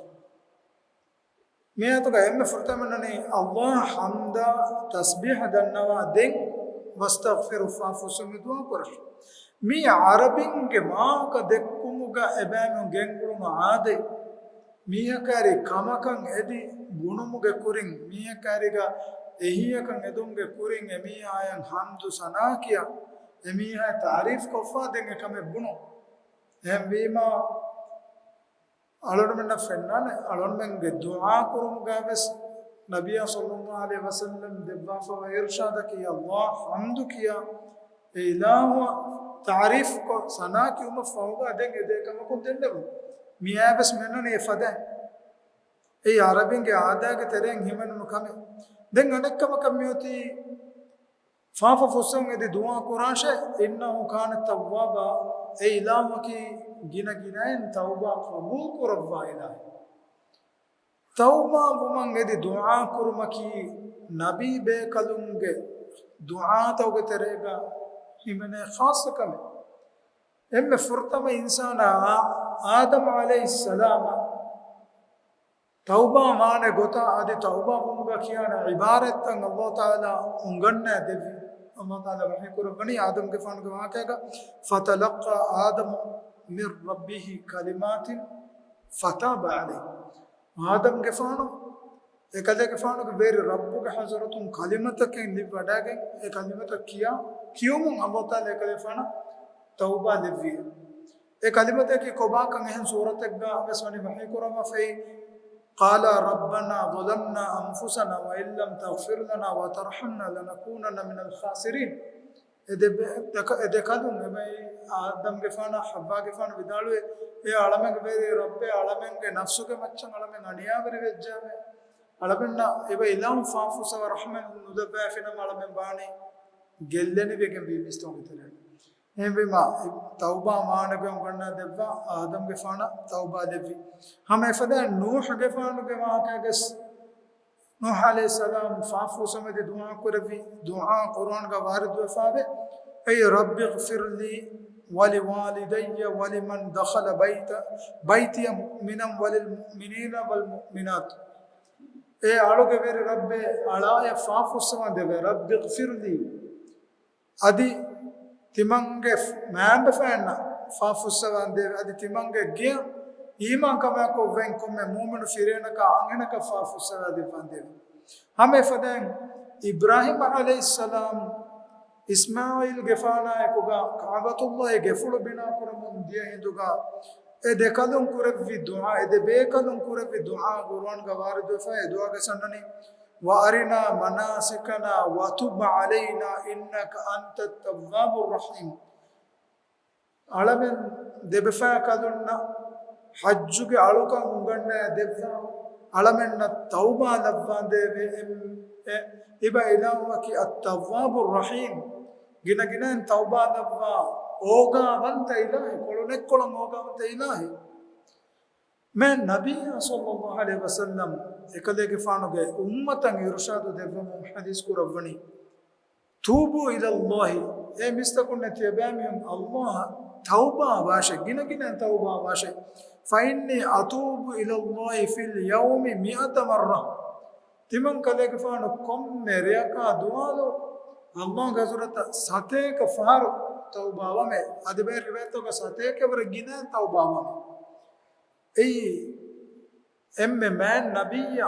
މި އާޔަތުގަ އެންމެ ފުރަތަމަ މި އަންނަނީ ﷲ އަށް ޙަމްދާ ތަސްބީޙަ ދަންނަވާ ދެން واستغفره، ފާފަ ފުއްސަމުން ދުޢާ ކުރަށޭ. މީ ޢަރަބިންގެ ވާހަކަ ދެއްކުމުގަ އެބައިމީހުން ގެންގުޅުނު ޢާދަތް. މީހަކާއިރީ ކަމަކަށް އެދި ބުނުމުގެ ކުރިން، މީހަކާއިރީގަ އެހީއަކަށް އެދުމުގެ ކުރިން އެމީހާޔަށް ޙަމްދު ސަނާ ކިޔާ، އެމީހާޔަށް ތަޢުރީފް ކޮށްފަ ދެން އެކަމެއް ބުނުން. އެހެންވީމާ، އަޅުގަނޑުމެންނަށް ފެންނާނެ، އަޅުގަނޑުމެންގެ ދުޢާ ކުރުމުގައިވެސް ނަބިއްޔާ ޞައްލައްލާހު ޢަލައިހި ވަސައްލަމް ދެއްވާފަވާ އިރުޝާދަކީ، އައްލާހު ޙަމްދު ކިޔާ، އެ އިލާހުއަށް ތަޢުރީފްކޮށް ސަނާ ކިޔުމަށް ފަހުގަ ދެން އެދޭ ކަމަކުން ދެންނެވުން. މިއާވެސް މެންނަނީ އެފަދައިން. އެއީ ޢަރަބިންގެ އާދައިގެ ތެރެއިން ހިމެނުނު ކަމެއް. ދެން އަނެއްކަމަކަށް މިއޮތީ ފާފަ ފުއްސަވަން އެދި ދުޢާ ކުރާށޭ، إِنَّهُ كَانَ تَوَّابًا، އެ އިލާހުއަކީ ގިނަ ގިނައިން ތައުބާ ޤަބޫލު ކުރައްވާ އިލާހެއް. ތައުބާ ވުމަށް އެދި ދުޢާ ކުރުމަކީ ނަބީ ބޭކަލުންގެ ދުޢާތަކުގެ ތެރޭގަ ހިމެނޭ ޚާއްޞަ ކަމެއް. އެންމެ ފުރަތަމަ އިންސާނާ އާ-، އާދަމް ޢަލައިހިއްސަލާމަށް ތައުބާ ވާނެ ގޮތާ އަދި ތައުބާ ވުމުގަ ކިޔާނެ ޢިބާރަތްތައް އައްލާހު ތަޢާލާ އުނގަންނަ ދެއްވި. އައްލާހު ތަޢާލާ ވަޙީ ކުރައްވަނީ އާދަމްގެފާނުގެ ވާހަކައިގަ، فَتَلَقَّىٰ آدَمُ مِن رَّبِّهِ كَلِمَاتٍ فَتَابَ عَلَيْهِ. އާދަމްގެފާނު އެކަލޭގެފާނުގެ ވެރި ރައްބުގެ ޙަޟްރަތުން ކަލިމަތަކެއް ލިއްވަޑައިގެން، އެ ކަލިމަތައް ކިޔާ، ކިޔުމުން އައްލާހު ތަޢާލާ އެކަލޭގެފާނަށް ތައުބާ ލެއްވި. އެ ކަލިމަތަކީ ކޮބާކަން އެހެން ސޫރަތެއްގަ ވެސް ވަނީ ވަޙީ ކުރައްވާފައި، قَالَا رَبَّنَا ظَلَمْنَا أَنفُسَنَا وَإِن لَّمْ تَغْفِرْ لَنَا وَتَرْحَمْنَا لَنَكُونَنَّ مِنَ الْخَاسِرِينَ. އެ ދެ-، ދެ-، އެ ދެކަލުން އެބައި އާދަމްގެފާނާ ޙައްވާގެފާނު ވިދާޅުވި، އޭ އަޅަމެންގެ ވެރި ރައްބޭ، އަޅަމެންގެ ނަފްސުގެ މައްޗަށް އަޅަމެން އަނިޔާވެރި ވެއްޖާމެ. އަޅަމެންނަށް އެބަ އިލާހު ފާފުއްސަވާ ރަޙްމަތް ނުލައްވާފިނަމަ އަޅަމެން ވާނީ ގެއްލެނިވެގެން ވީ މީސްތަކުގެ ތެރޭގަ. އެހެންވީމަ، ތައުބާ ވާނެގޮތް އުނގަންނާ ދެއްވާ އާދަމްގެފާނަށް ތައުބާ ލެއްވި. ހަމަ އެފަދައިން ނޫޙުގެފާނުގެ ވާހަކައިގަސް، ނޫޙު ޢަލައިހިއްސަލާމް ފާފުއްސަވަން އެދި ދުޢާ ކުރެއްވި ދުޢާ ޤުރުއާންގަ ވާރިދުވެފަވޭ، أي رب اغفر لي ولوالدي ولمن دخل بيت، بيتي مؤمنا وللمؤمنين والمؤمنات. އޭ އަޅުގެ ވެރި ރައްބޭ، އަޅާޔަށް ފާފުއްސަވަން ދެވޭ، رب اغفر لي. އަދި ތިމަންގެ މައިންބަފައިންނަށް ފާފުއްސަވަން ދެވޭ. އަދި ތިމަންގެ ގެޔަށް އީމާންކަމާކޮށް ވެން ކޮންމެ މުއުމިނު ފިރިހެނަކާ އަންހެނަކަށް ފާފުއްސަވާ ދެއްވަން ދެވޭ. ހަމަ އެފަދައިން އިބްރާހީމް ޢަލައިހިއްސަލާމް އިސްމާޢީލްގެފާނާ އެކުގަ ކަޢުބަތުﷲ ގެފުޅު ބިނާ ކުރަމުން ދިޔަ ހިނދުގަ އެ ދެކަލުން ކުރެއްވި ދުޢާ، އެ ދެ ބޭކަލުން ކުރެއްވި ދުޢާ ޤުރުއާންގަ ވާރިދުވެފަ އެ ދުޢާގެ ސަންނަނީ، وأرنا مناسكنا وتب علينا إنك أنت التواب الرحيم. އަޅަމެން ދެބަފާ ކަލުންނަށް ޙައްޖުގެ އަޅުކަން އުނގަންނަ ދެއްވާ، އަޅަމެންނަށް ތައުބާ ލައްވާނދޭވެ. އެ، އެ، އިބަ އިލާހުއަކީ އައްތައްވާބު ރަޙީމް، ގިނަގިނައިން ތައުބާ ލައްވާ އޯގާވަންތަ އިލާހެއް، ކޮޅުނެއްކޮޅަށް އޯގާވަންތަ އިލާހެއް. މެ ނަބިއްޔާ ޞައްލައްލާހު ޢަލައިހި ވަސައްލަމް އެކަލޭގެފާނުގެ އުއްމަތަށް އިރުޝާދު ދެއްވަމުން ޙަދީޘް ކުރައްވަނީ، ތޫބޫ އިލައްލާހި، އޭ މީސްތަކުންނޭ ތިޔަބައިމީހުން އައްލާހަށް ތައުބާ ވާށޭ، ގިނަގިނައިން ތައުބާ ވާށޭ. فإني أتوب إلى الله في اليوم مائة مرة. ތިމަން ކަލޭގެފާނު ކޮންމެ ރެއަކާ ދުވާލު އައްލާހުގެ ޙަޟްރަތަށް ސަތޭކަ ފަހަރު ތައުބާވަމޭ. އަދި ބައެއް ރިވާޔަތްތަކުގަ ސަތޭކަ ވަރަށް ގިނައިން ތައުބާވަމޭ. އެއީ އެންމެ މާތް ނަބިއްޔާ،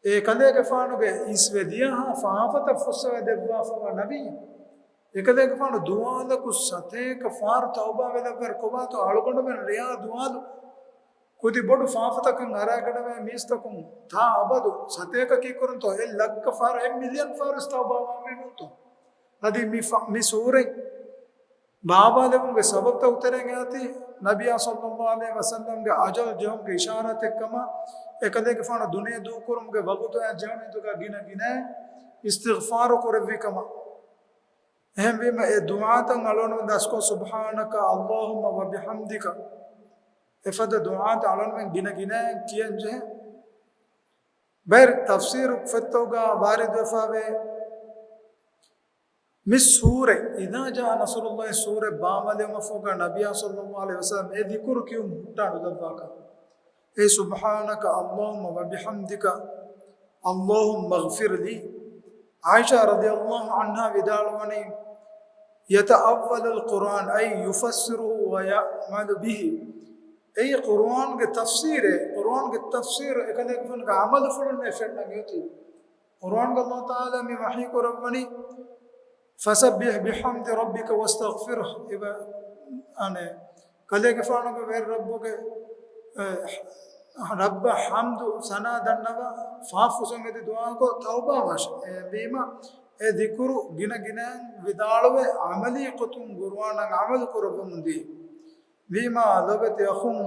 އެކަލޭގެފާނުގެ އިސްވެ ދިޔަހާ ފާފަތައް ފުއްސަވައި ދެއްވާފަވާ ނަބިއްޔާ. އެކަލޭގެފާނު ދުވާލަކު ސަތޭކަ ފަހަރު ތައުބާ ވެލައްވަރު ކޮބާތޯ އަޅުގަނޑުމެން ރެޔާ ދުވާލު ކުދި ބޮޑު ފާފަތަކަށް އަރާގަނޑަވޭ މީސްތަކުން ތާ އަބަދު ސަތޭކަ ކީކުރަންތޯ؟ އެއް ލައްކަ ފަހަރު، އެއް މިލިއަން ފަހަރު ތައުބާ ވާންވީނުތޯ؟ އަދި މި ފަ-، މި ސޫރަތް ބާވާލެވުމުގެ ސަބަބުތައް އުތެރެން އައިތި، ނަބިއްޔާ ޞައްލައްލާހު ޢަލައިހި ވަސައްލަމްގެ އަޖަލު ޖެހުމުގެ އިޝާރާތެއްކަމަށް، އެކަލޭގެފާނު ދުނިޔެ ދޫކުރުމުގެ ވަގުތު އައި ޖެހުނު ހިނދުގަ ގިނަ ގިނައިން އިސްތިޣްފާރު ކުރެއްވި ކަމަށް. އެހެންވީމަ، އެ ދުޢާތައް އަޅުގަނޑުމެން ދަސްކޮށް، سبحانك اللهم وبحمدك، އެފަދަ ދުޢާތައް އަޅުގަނޑުމެން ގިނަ ގިނައިން ކިޔަން ޖެހޭ. ބައެއް ތަފްސީރު ފޮތްތަކުގަ ވާރިދުވެފަވޭ، މި ސޫރަ، إذا جاء نصر الله ސޫރަ ބާވާލެވުމަށްފަހުގަ ނަބިއްޔާ ޞައްލައްލާހު ޢަލައިހި ވަސައްލަމް އެ ޛިކުރު ކިޔުން ހުއްޓާ ނުލައްވާކަށް. އެ سبحانك اللهم وبحمدك اللهم اغفر لي. ޢާއިޝާ ރަޟިޔައްލާހު ޢަންހާ ވިދާޅުވަނީ، يتأول القرآن أي يفسره ويعمل به. އެއީ ޤުރުއާންގެ ތަފްސީރެއް، ޤުރުއާންގެ ތަފްސީރު އެކަލޭގެފާނުގެ ޢަމަލުފުޅުންނޭ ފެންނަން އޮތީ. ޤުރުއާންގަ ﷲ ތަޢާލާ މި ވަޙީ ކުރައްވަނީ، فسبح بحمد ربك واستغفره. އިބަ-، އަނެއް، ކަލޭގެފާނުގެ ވެރި ރައްބުގެ ރައްބަށް ޙަމްދު ސަނާ ދަންނަވާ ފާފަ ފުސް އެދި ދުޢާކޮށް ތައުބާވާށެ. އެހެންވީމަ އެ ޛިކުރު ގިނަ ގިނައިން ވިދާޅުވެ ޢަމަލީ ގޮތުން ޤުރުއާނަށް ޢަމަލު ކުރައްވަމުން ދިޔައީ. ވީމާ ލޮބެތި އަޚުން،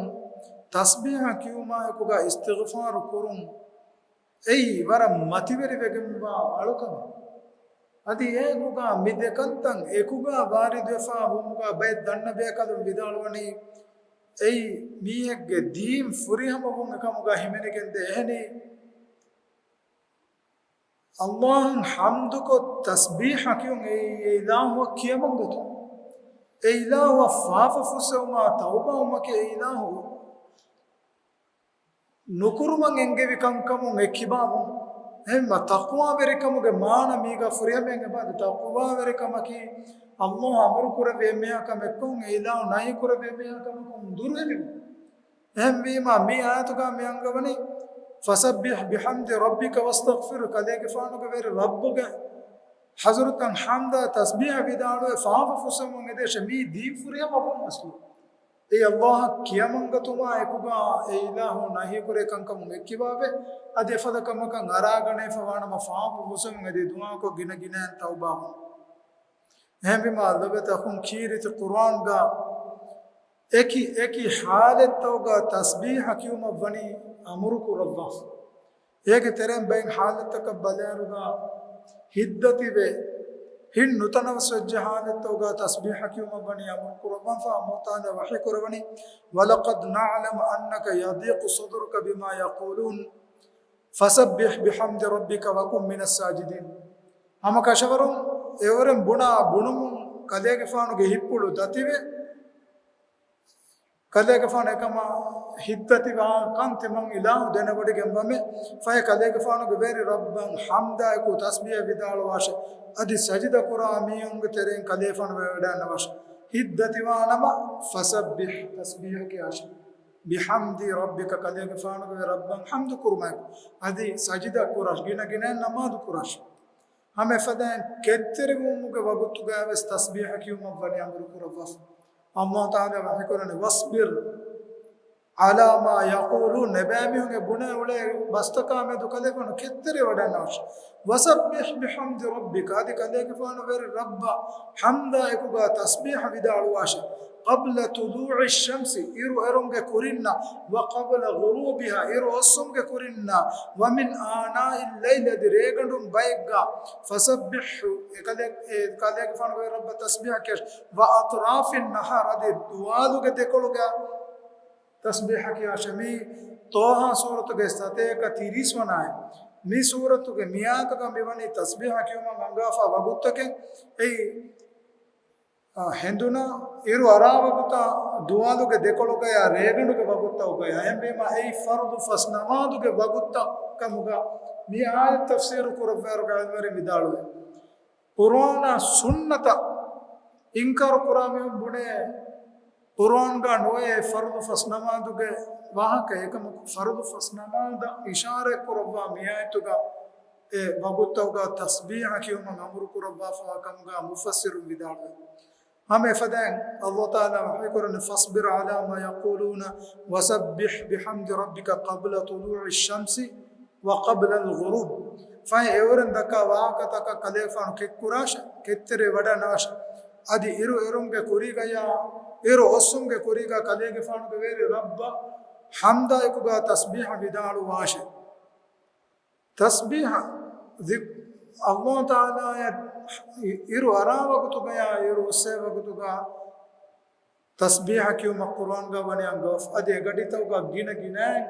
ތަސްބީޙަ ކިޔުމާއެކުގަ އިސްތިޣްފާރު ކުރުން އެއީ ވަރަށް މަތިވެރިވެގެންވާ އަޅުކަމެއް. އަދި އޭގުގަ މި ދެކަންތައް އެކުގަ ވާރިދުވެފާ ވުމުގަ ބައެއް ދަންނަ ބޭކަލުން ވިދާޅުވަނީ އެއީ މީހެއްގެ ދީން ފުރިހަމަވުން އެކަމުގަ ހިމެނިގެންދޭ. އެހެނީ، ﷲ އަށް ޙަމްދުކޮށް ތަސްބީޙަ ކިޔުން އެއީ އެ އިލާހުއަށް ކިޔަމަންގަތުން، އެ އިލާހުއަށް ފާފަ ފުއްސެވުމާ ތައުބާވުމަކީ އެ އިލާހު ނުކުރުމަށް އެންގެވި ކަންކަމުން އެއްކިބާވުން. އެހެންވީމަ ތަޤްވާވެރިކަމުގެ މާނަ މީގަ ފުރިހަމައިން އެބައި. ތަޤްވާވެރިކަމަކީ ﷲ އަމުރު ކުރެއްވި އެންމެހާ ކަމެއްކޮށް، އެ އިލާހު ނަހީ ކުރެއްވި އެންމެހާ ކަމަކުން ދުރުހެލިވުން. އެހެންވީމަ މި އާޔަތުގަ މި އަންގަވަނީ، "فسبح بحمد ربك واستغفره"، ކަލޭގެފާނުގެ ވެރި ރައްބުގެ ޙަޟްރަތަށް ޙަމްދާ ތަސްބީޙަ ވިދާޅުވެ ފާފަ ފުއްސެވުމަށް އެދޭށޭ. މީ ދީން ފުރިހަމަވުން އަސްލު. އެއީ ﷲ އަށް ކިޔަމަންގަތުމާ އެކުގަ އެ އިލާހު ނަހީކުރޭ ކަންކަމުން އެއްކިބާވެ، އަދި އެފަދަ ކަމަކަށް އަރާގަނެފަ ވާނަމަ ފާފަ ފުއްސެވުން އެދި ދުޢާކޮށް ގިނަ ގިނައިން ތައުބާވުން. އެހެންވީމާ ލޮބެތި އަޚުން، ކީރިތި ޤުރުއާންގަ އެކި އެކި ޙާލަތްތަކުގަ ތަސްބީޙަ ކިޔުމަށް ވަނީ އަމުރު ކުރައްވާފަ. އޭގެ ތެރެއިން ބައެއް ޙާލަތްތަކަށް ބަލާއިރުގަ ހިތްދަތިވެ، ހިތް ނުތަނަވަސްވެއްޖެ ޙާލަތްތަކުގަ ތަސްބީޙަ ކިޔުމަށް ވަނީ އަމުރު ކުރައްވާފަ. ﷲ ތަޢާލާ ވަޙީ ކުރައްވަނީ، "ولقد نعلم أنك يضيق صدرك بما يقولون فسبح بحمد ربك وكن من الساجدين." ހަމަ ކަށަވަރުން އެވަރެން ބުނާ ބުނުމުން ކަލޭގެފާނުގެ ހިތްޕުޅު ދަތިވެ، ކަލޭގެފާނު އެކަމާ ހިތްދަތިވާ ކަން ތިމަން އިލާހު ދެނެވޮޑިގެންވަމެ، ފަހެ ކަލޭގެފާނުގެ ވެރި ރައްބަށް ޙަމްދާއެކު ތަސްބީޙަ ވިދާޅުވާށެ. އަދި ސަޖިދަ ކުރާ މީހުންގެ ތެރެއިން ކަލޭފާނު ވެވަޑައިންނަވާށެ. ހިތްދަތިވާނަމަ، "فسبح"، ތަސްބީޙަ ކިޔާށެ. "بحمد ربك"، ކަލޭގެފާނުގެ ވެރި ރައްބަށް ޙަމްދު ކުރުމާއެކު. އަދި ސަޖިދަ ކުރާށެ، ގިނަ ގިނައިން ނަމާދު ކުރާށެ. ހަމަ އެފަދައިން ކެތްތެރިވުމުގެ ވަގުތުގައިވެސް ތަސްބީޙަ ކިޔުމަށް ވަނީ އަމުރު ކުރައްވާފަ. ﷲ ތަޢާލާ ވަޙީކުރަނީ، "واصبر على ما يقولون"، އެބައިމީހުން އެ ބުނެ އުޅޭ ބަސްތަކާ މެދު ކަލޭގެފާނު ކެތްތެރިވެވަޑައިންނަވާށެ. "وسبح بحمد ربك"، އަދި ކަލޭގެފާނު ވެރި ރައްބަށް ޙަމްދާއެކުގަ ތަސްބީޙަ ވިދާޅުވާށެ. "قبل طلوع الشمس"، އިރު އެރުމުގެ ކުރިންނަށް، "وقبل غروبها"، އިރު އޮއްސުމުގެ ކުރިންނަށް، "ومن آناء الليل"، އަދި ރޭގަނޑުން ބައެއްގަ، "فسبحه"، އެކަލޭ-، އެ ކަލޭގެފާނުގެ ވެރި ރައްބަށް ތަސްބީޙަ ކިޔާށެ. "وأطراف النهار"، އަދި ދުވާލުގެ ދެކޮޅުގަ ތަސްބީޙަ ކިޔާށެ. މީ ޠާހާ ސޫރަތުގެ ސަތޭކަ ތިރީސް ވަނަ އާޔަތް. މި ސޫރަތުގެ މިއާޔަތުގަ މިވަނީ ތަސްބީޙަ ކިޔުމަށް އަންގާފާ ވަގުތުތަކެއް. އެއީ، އާ، ހެނދުނާ އިރު އަރާ ވަގުތާ، ދުވާލުގެ ދެކޮޅުގަޔާ ރޭގަނޑުގެ ވަގުތަކުގަޔާ. އެހެންވީމަ އެއީ ފަރުޟު ފަސް ނަމާދުގެ ވަގުތައް ކަމުގަ މި އާޔަތް ތަފްސީރު ކުރައްވާއިރުގަ ޢިލްމުވެރިން ވިދާޅުވޭ، ޤުރުއާނާ ސުންނަތަށް އިންކާރު ކުރާ މީހުން ބުނޭ، ޤުރުއާންގަ ނުވޭ ފަރުޟު ފަސް ނަމާދުގެ ވާހަކަ. އެކަމަކު ފަރުޟު ފަސް ނަމާދަށް އިޝާރަތް ކުރައްވާ މިއާޔަތުގަ އެ ވަގުތަކުގަ ތަސްބީޙަ ކިޔުމަށް އަމުރު ކުރައްވާފާ ކަމުގަ މުފައްސިރުން ވިދާޅުވޭ. ހަމަ އެފަދައިން ﷲ ތަޢާލާ ވަޙީކުރަނީ، "فاصبر على ما يقولون وسبح بحمد ربك قبل طلوع الشمس وقبل الغروب." ފަހެ އެއުރެން ދައްކާ ވާހަކަތަކަށް ކަލޭގެފާނު ކެތްކުރާށެ، ކެތްތެރިވެވަޑައިންނަވާށެ. އަދި އިރު އެރުމުގެ ކުރީގަޔާ، އިރު އޮއްސުމުގެ ކުރީގަ ކަލޭގެފާނުގެ ވެރި ރައްބަށް ޙަމްދާއެކުގަ ތަސްބީޙަ ވިދާޅުވާށެ. ތަސްބީޙަ، ޒި-، ﷲ ތަޢާލާއަށް އިރު އަރާ ވަގުތުގަޔާ އިރު އޮއްސޭ ވަގުތުގަ ތަސްބީޙަ ކިޔުމަށް ޤުރުއާންގަ ވަނީ އަންގަވާފަ. އަދި އެގަޑިތަކުގަ ގިނަ ގިނައިން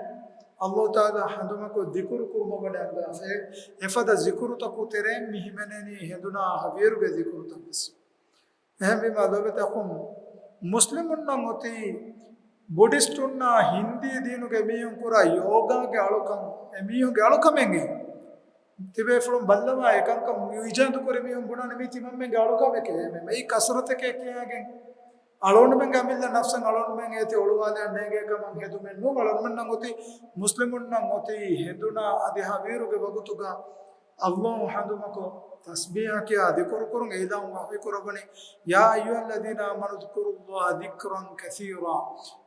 ﷲ ތަޢާލާ ހަނދުމަކޮށް ޛިކުރު ކުރުމަށް ވަނީ އަންގަވާފަ. އެ-، އެފަދަ ޒިކުރުތަކުގެ ތެރެއިން މި ހިމެނެނީ ހެނދުނާ ހަވީރުގެ ޒިކުރުތައް ވެސް. އެހެންވީމާ ލޮބެތި އަޚުން، މުސްލިމުންނަށް އޮތީ ބުޑިސްޓުންނާ ހިންދީ ދީނުގެ މީހުން ކުރާ ޔޯގާގެ އަޅުކަން އެމީހުންގެ އަޅުކަމެއް. ތިބޭފުޅުން ބައްލަވާ އެކަންކަން އިޖާދުކުރި މީހުން ބުނާނެ މީ ތިމަންމެންގެ އަޅުކަމެކޭ. އެ މެ-، މެއީ ކަސްރަތެކޭ ކިޔާގެން އަޅުގަނޑުމެންގެ އަމިއްލަ ނަފްސަށް އަޅުގަނޑުމެން އޭތި އޮޅުވާލަން ނޭނގޭ ކަމަށް ހެދުމެއް ނޫން. އަޅުގަނޑުމެންނަށް އޮތީ، މުސްލިމުންނަށް އޮތީ ހެނދުނާ އަދި ހަވީރުގެ ވަގުތުގަ ﷲ ހަނދުމަކޮށް ތަސްބީޙަ ކިޔާ ޛިކުރު ކުރުން އެ އިލާހު ވަޙީ ކުރައްވަނީ، يا أيها الذين آمنوا اذكروا الله ذكرا كثيرا.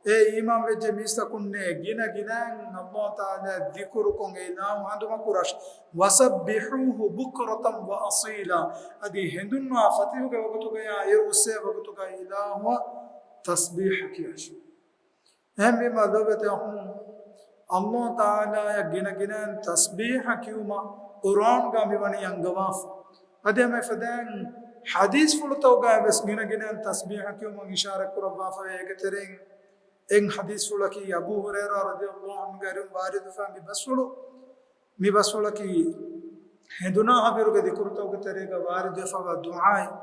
އޭ އީމާން ވެއްޖެ މީސްތަކުންނޭ، ގިނަ ގިނައިން ﷲ ތަޢާލާ ޛިކުރު ކޮށް އެ އިލާހު ހަނދުމަ ކުރާށި. وسبحوه بكرة وأصيلا. އަދި ހެނދުންވާ ފަތިހުގެ ވަގުތުގަޔާ އޭރު އުއްސޭ ވަގުތުގަ އިލާހުއަށް ތަސްބީޙަ ކިޔާށި. އެހެންވީމަ ލޯބިވެތި އަޚުން، ﷲ ތަޢާލާއަށް ގިނަ ގިނައިން ތަސްބީޙަ ކިޔުމަށް ޤުރްއާންގަ މިވަނީ އަންގަވާފަ. އަދި ހަމަ އެފަދައިން ޙަދީޘްފުޅުތަކުގައި ވެސް ގިނަ ގިނައިން ތަސްބީޙަ ކިޔުމަށް އިޝާރަތް ކުރައްވާފަވޭ. އޭގެ ތެރެއިން އެއް ޙަދީޘްފުޅަކީ އަބޫ ހުރައިރާ ރަޟިޔަﷲ ޢަންހުގެ އަރިހުން ވާރިދުވެފަ މި ބަސްފުޅު، މި ބަސްފުޅަކީ ހެނދުނާ ހަވީރުގެ ޛިކުރުތަކުގެ ތެރޭގަ ވާރިދުވެފަވާ ދުޢާއެއް.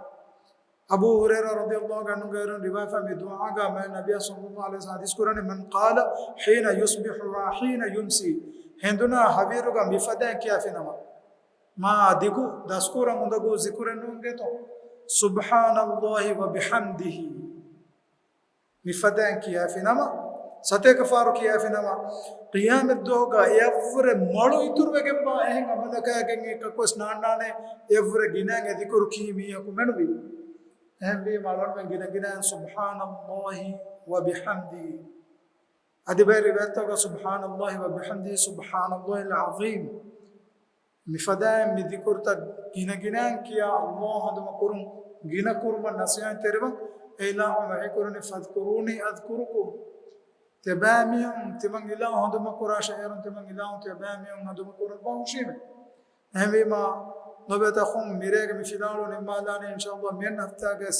އަބޫ ހުރައިރާ ރަޟިޔަﷲ ޢަންހުގެ އަރިހުން ރިވާޔަތްވާ މި ދުޢާގަ މާތް ނަބިއްޔާ ޞައްލަﷲ ޢަލައިހި ވަސައްލަމަ ޙަދީޘް ކުރަނީ، من قال حين يصبح وحين يمسي، ހެނދުނާ ހަވީރުގަ މިފަދައިން ކިޔާފިނަމަ، މާ ދިގު ދަސްކުރަން އުނދަގޫ ޒިކުރެއް ނޫންގެތޯ؟ سبحان الله وبحمده. މިފަދައިން ކިޔާފިނަމަ، ސަތޭކަފާރު ކިޔާފިނަމަ، ޤިޔާމަތްދުވަހުގަ އެއަށްވުރެ މޮޅު އިތުރުވެގެންވާ އެހެން ޢަމަލަކާގެން އެކަކުވެސް ނާންނާނެ، އެއަށްވުރެ ގިނައިން އެ ޛިކުރު ކީ މީހަކު މެނުވީ. އެހެންވީމަ އަޅުގަނޑުމެން ގިނަ ގިނައިން سبحان الله وبحمده. އަދި ބައެއް ރިވާޔަތްތަކުގަ سبحان الله وبحمده سبحان الله العظيم. މިފަދައިން މި ޛިކުރުތައް ގިނަގިނައިން ކިޔާ ﷲ ހަނދުމަ ކުރުން، ގިނަ ކުރުމަށް ނަޞޭޙަތް ތެރިވަން. އެ އިލާހު ވަޙީ ކުރަނީ، فاذكروني أذكركم. ތިޔަބައިމީހުން ތިމަން އިލާހު ހަނދުމަ ކުރާށޭ، އޭރުން ތިމަން އިލާހު ތިޔަބައިމީހުން ހަނދުމަ ކުރައްވާ ހުށީމޭ. އެހެންވީމާ، ލޯބިވެތި އަޚުން، މިރޭގެ މި ފިލާވަޅު ނިންމާލާނީ، އިންޝާﷲ މިއަންނަ ހަފްތާގައި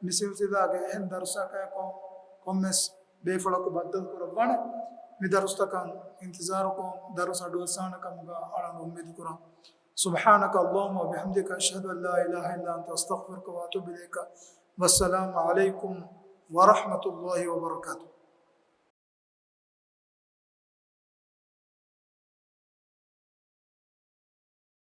މި ސިލްސިލާގެ އެހެން ދަރުސަކަށް ކޮ-، ކޮންމެސް ބޭފުޅަކު ބައްދަލުކުރައްވާނެ. މި ދަރުސްތަކަށް އިންތިޒާރުކޮށް، ދަރުސް އަޑުއައްސާނެ ކަމުގަ އަޅަން އުއްމީދުކުރަން. سبحانك اللهم وبحمدك، أشهد أن لا إله إلا أنت، أستغفرك وأتوب إليك. والسلام عليكم ورحمة الله وبركاته.